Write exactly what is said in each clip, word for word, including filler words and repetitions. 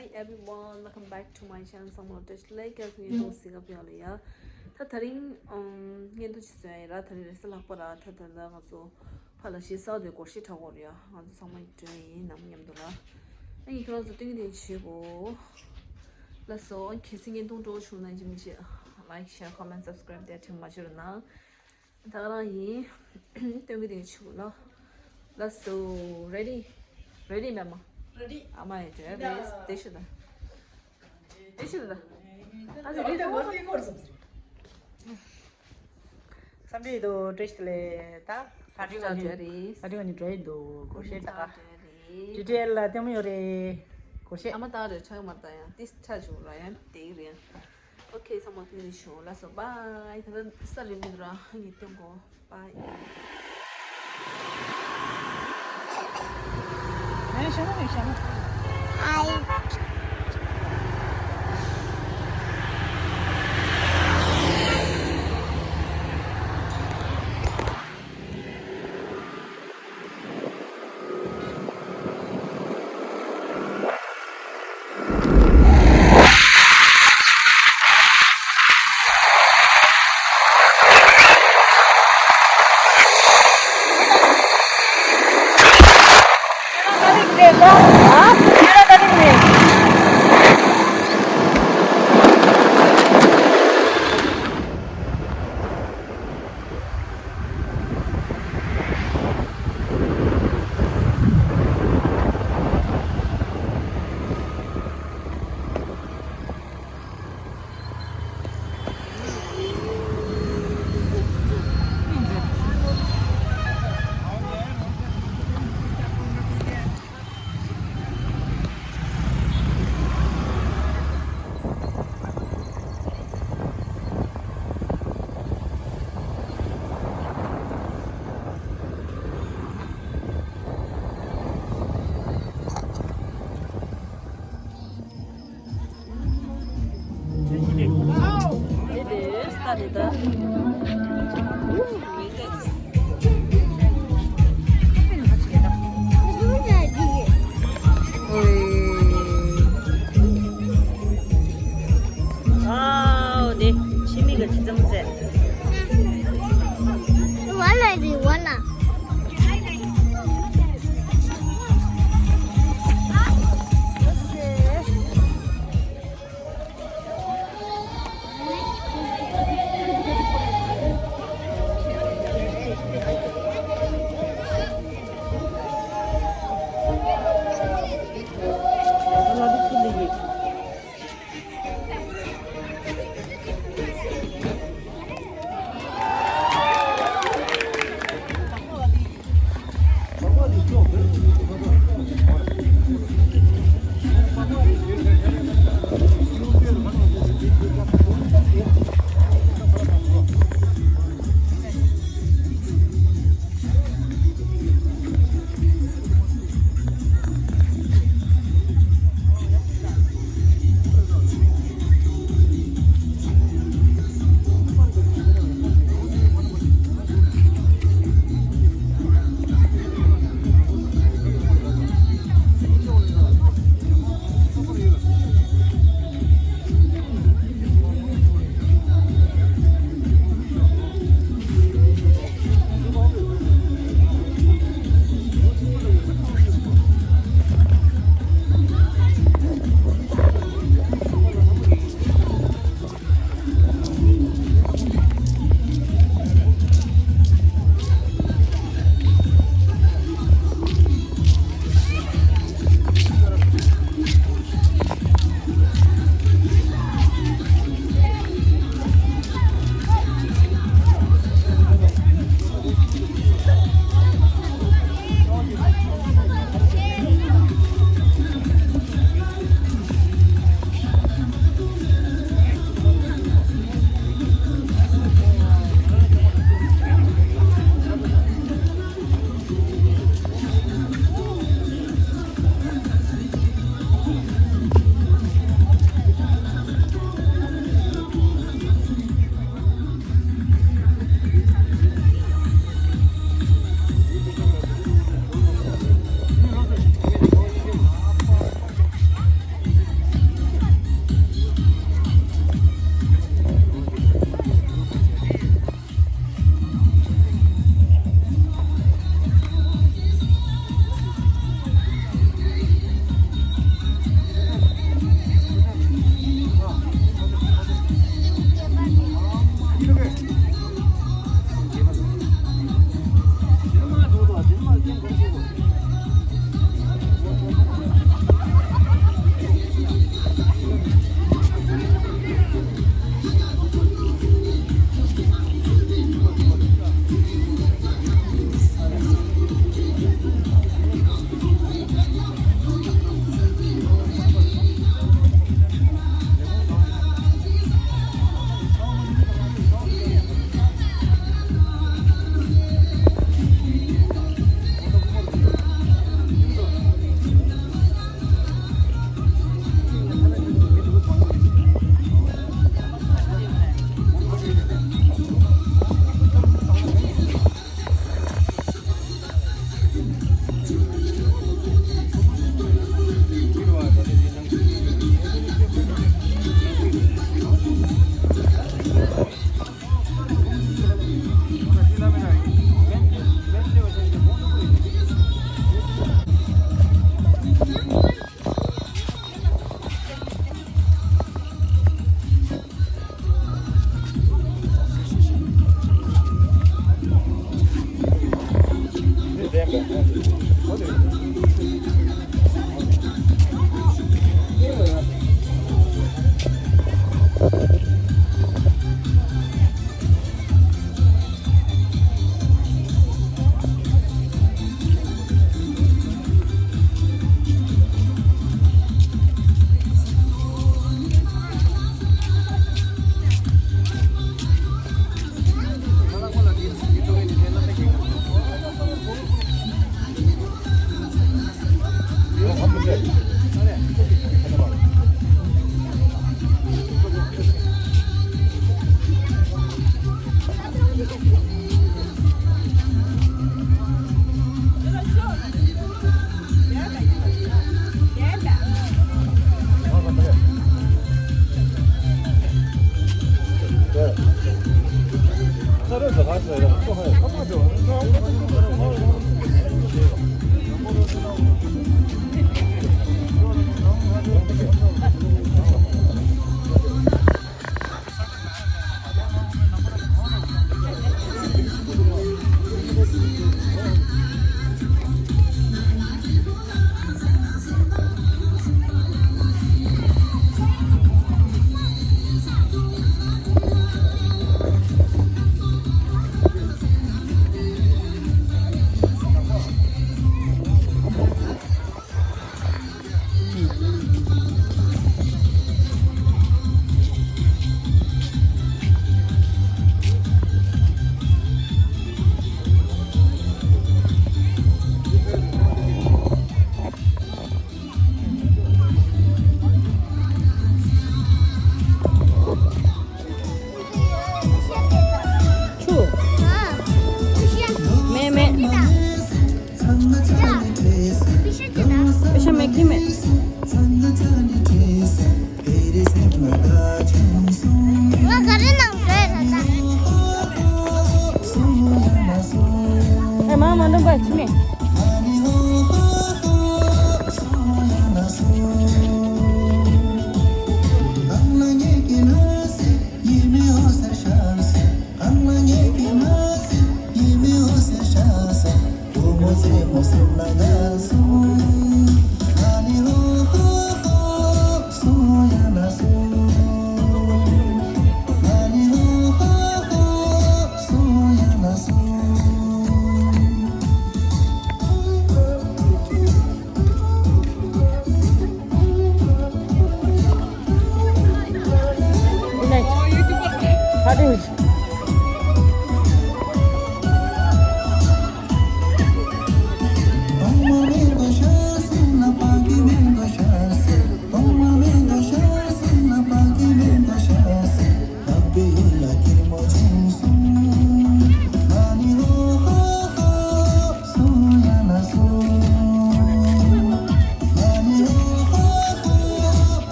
Hi everyone, welcome back to my channel. ཚང་མ་ལ་བཀྲ་ཤིས་བདེ་ལེགས། ཁྱེད་རང་ཚོ་གཟིགས་ག་ཕེབས་ཡོད་ལ་ཡ། ད་དེ་རིང་ཨམ་བརྙན་ཐུང་ཅིག་བཟོ་ཡ་ཡིན་ར། དེ་རིང་རེས་གཟའ་ལྷག་པ་ར། ད་ད་ལྟ་ང་ཚོ་ཕར་ལ་གཞིས་ས་དེ་སྒོར་གཞས་འཁྲབ་དགོས་རེད་ཡ། ང་ཚོ་ཚང་མ་འགྲོ་ཡ་ཡིན་ནམ་སྙམ་དུ་ལ། ཨ་ཡིན་ཁྱེད་རང་ཚོ་སྟོན་གྱི་དེ་བྱེད་དགོས། ལགས་སོ། གལ་སྲིད་བརྙན་ཐུང་སྤྲོ་བོ་བྱུང་ན་ཡིན་གཅིག་མིན་གཅིག་like, share, comment, subscribe དེ་འདྲ་མ་བརྗེད་རོགས་གནང་། ད་ག་རང་ཡིན། སྟོན་གྱི་དེ་ཆུ་ལ། ལགས་སོ། ready? ready མེད་མ། ready. ཨ་མ་ཡི་འདྲ་རེད། དེ་ཤི་ད། དེ་ཤི་ད། ཨ་ཙི་རེད་ད། བསམ་རེད་དོ་བཀྲ་ཤིས་བདེ་ལེགས། ད་ལྷ་འདྲེ་ག་ནས། ལྷ་འདྲེ་ག་ནས་འགྲོ་ཡི་འདུག་སྒོར་གཞས་ད། ཊུ་ཊོ་རི་ཡལ་ལ་ལྟད་མོ་ཡོད་རེད། སྒོར་གཞས། ཨ་མ་ད་རེད། ཆག་མ་ད་ཡང་ཏིས་ཆ་བྱུང་ར་ཡང་དེ་རེད། ཨོ་ཁེ། ཚང་མ་ཕན་ཐོགས་བྱུང་། ལགས་སོ། bye. ད་ལྟ་ས་རིང་པོ་འདུག་ར། ངས་སྟོན་གོ bye. ཨེ་ཤ་མ་ཨེ་ཤ་མ། ཝའོ། དེ་ཕྱི་མིག་ག་ཅི་ཙམ་བཙལ། ཝ་ལ་རི་ཝ་ལ།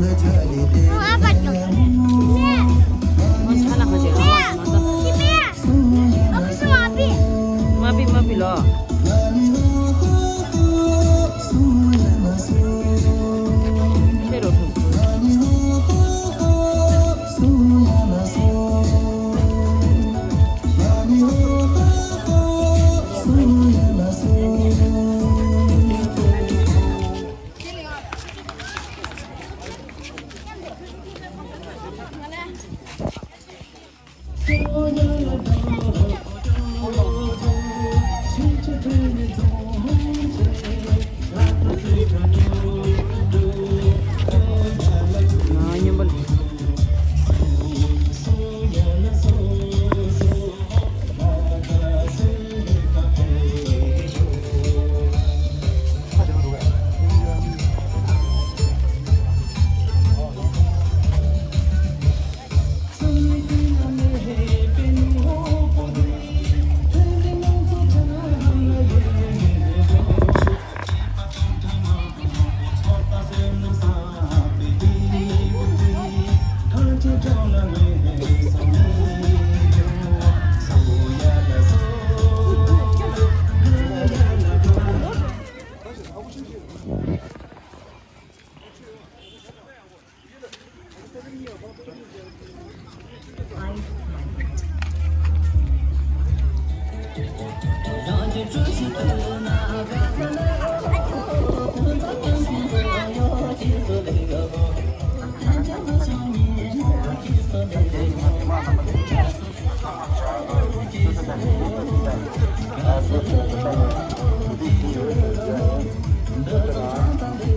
ཁོང་ཨ་ཕ་ཀྱང་། མེ། ཁོང་ཆ་ལ་ཁ་ཅིག་ཨ་མ་མ་ད། མེ། ཨ་ཕ་སུ་ཨ་ཕི། མ་ཕི་མ་ཕི་ལོ། ཁྱེད་རོ་ཁུ། ཁ་ཁ་ཁ། ཁ་ཁ།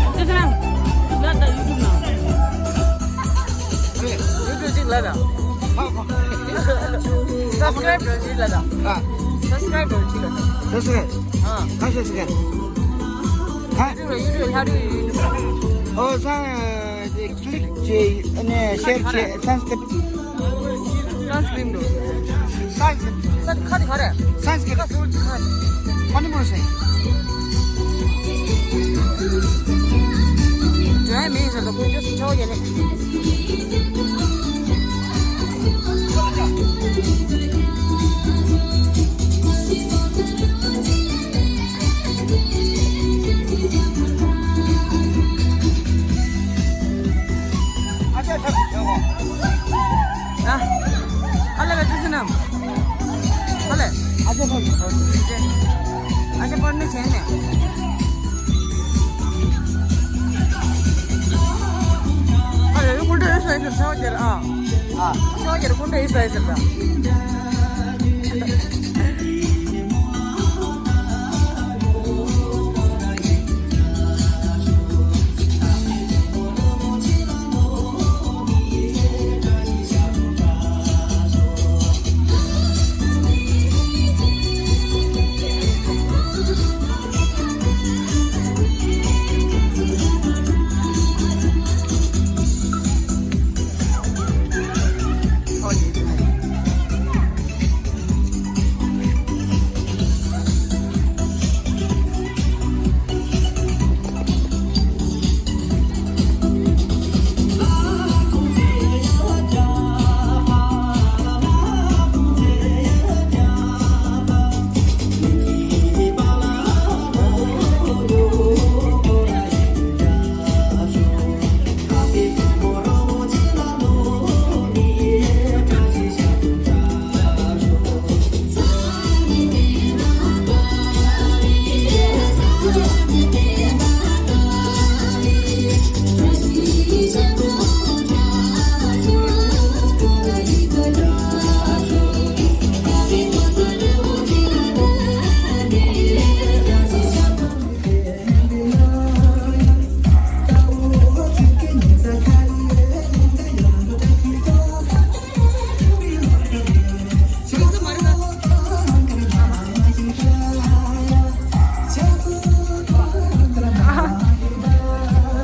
ང་ད་ཡུ་ཊུབ་ནང་། ཡུ་ཊུབ་ཅིག་ལ་ད། སབ་སི་ཀ་རེབ་འགྲོ་ཅིག་ལ་ད། ཨ། སབ་སི་ཀ་རེབ་འགྲོ་ཅིག་ལ་ད། སབ་སི་ཀ་རེབ། ཨ། ག་ཤེས་སི་ཀན། ག་ཡུ་ཊུབ་ལ་ཡུ་ཊུབ་ལ་ཡུ་ཊུབ་ལ། ཨོ་སང་ཀླིག་བྱེད་ཨ་ནི་ཤེར་བྱེད་སན་སི་ཀྲིབ། སན་སི་ཀྲིབ་འགྲོ། ས་ཁ་དེ་ག་རེད། སན་སི་ཀྲིད། ཁ་ཟེར་བ་ཅིག་ཁ། མ་ནི་པུ་རི་ཟེར། འགྲོ་ཡ་མེད་ཟེར་དང་ཁོང་ཚོས་ཆོག་ཡ་ནི། ཨ་ཅག་ཐབས་ཤེས་བྱ་བ། ཨ། ཨ་ལ་ལ་ཅི་ཟེར་ནམ། ཨ་ལ། ཨ་ཅག་ཐབས་ཤེས་བྱ་བ། ཨ་ཅག་པར་ནི་བྱས་ནས། ཨ་ལ་ལ་ཀུན་ཏུ་ཨེ་སོ་ཨེ་སོ་ཆོག་རྒྱལ་ཨ། ཨ། ཆོག་རྒྱལ་ཀུན་ཏུ་ཨེ་སོ་ཨེ་སོ་ད།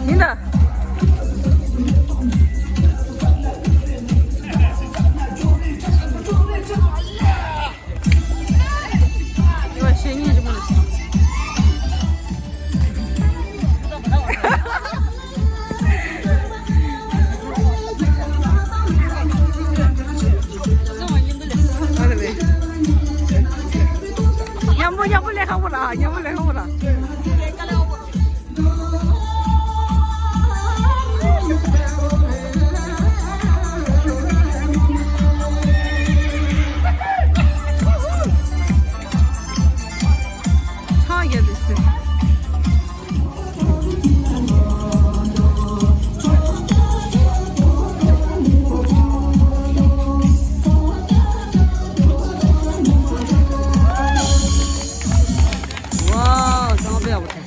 ཡིན་ད། ཡོད་བཤད་ཉན་གྱི་མོ་ལ། མཉམ་པོ་མཉམ་པོ་ལས་ཁང་པོ་ར། མཉམ་པོ་ལས་ཁང་པོ་ར། ཆགས་ཡོད་དེ་སུ། ཝའོ། ཅང་པེ་ཡག་པོ།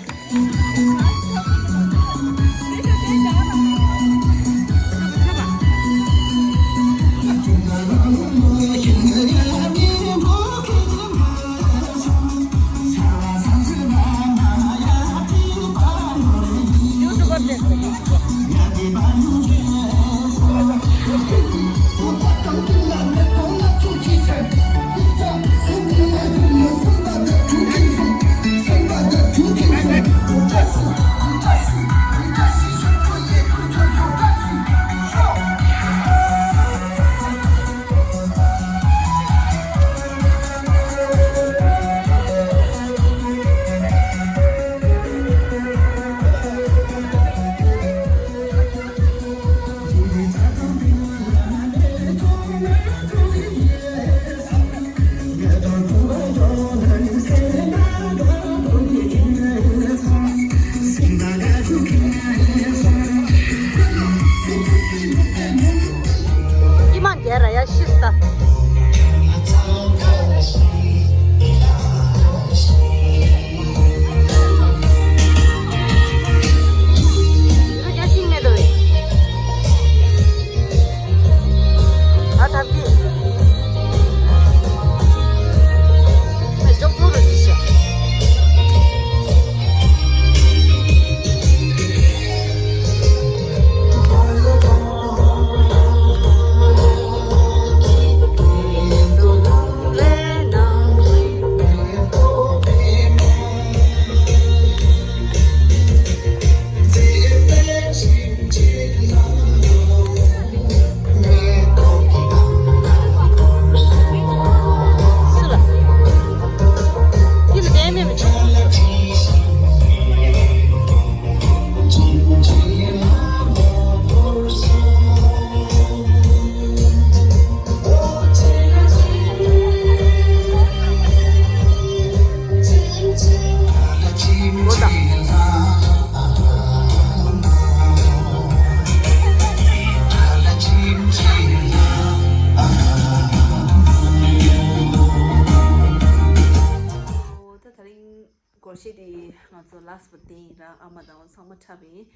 ཁྲིད་དེ་ང་ཚོ་last པ་དེ་ཡིན་ར། ཨ་མ་དང་ཚང་མ་འཁྲབ་ཡིན།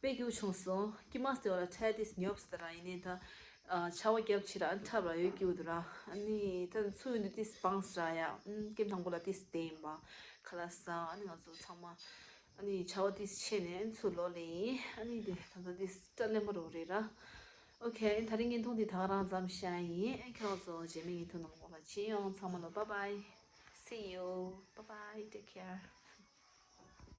དཔེ་སྐྱིད་པོ་བྱུང་སོང་། སྐྱིད་མ་སྟེ་བ་ལ་ཁྲལ་དེ་ཉོབ་སྟེ་ར། ཡིན་ནའི་ད་ཨ་ཆར་པ་རྒྱབ་ཕྱིར་ར་ཨ་འཁྲབ་ར་ཡོད་སྐྱིད་པོ་འདུག་ར། ཨ་ནི་ད་ཚུར་ཡོང་དུས་དེ་སྤངས་ར་ཡ། ཨུམ་སྐྱིད་པོ་དང་པོ་ལ་དེ་དེ་ཡིན་པ། ཁ་ལག་ཟ། ཨ་ནི་ང་ཚོ་ཚང་མ་ཨ་ནི་ཆར་པ་དེ་ཆད་ནས་ཚུར་ལོག་ལེ་ཡིན། ཨ་ནི་དེ་ད་ལྟ་དེ་སྐྲ་ལེན་པ་རོགས་རེད་ར། Okay ད་རིང་བརྙན་ཐུང་འདི་ད་ག་རང་ཙམ་བཞག་ཡིན། ཨ་ཁྱེད་རང་ཚོ་རྗེས་མའི་བརྙན་ཐུང་ནང་ལོགས་ལ་མཇལ་ཡོང་། ཚང་མ་ལ་bye bye, see you, bye bye, take care.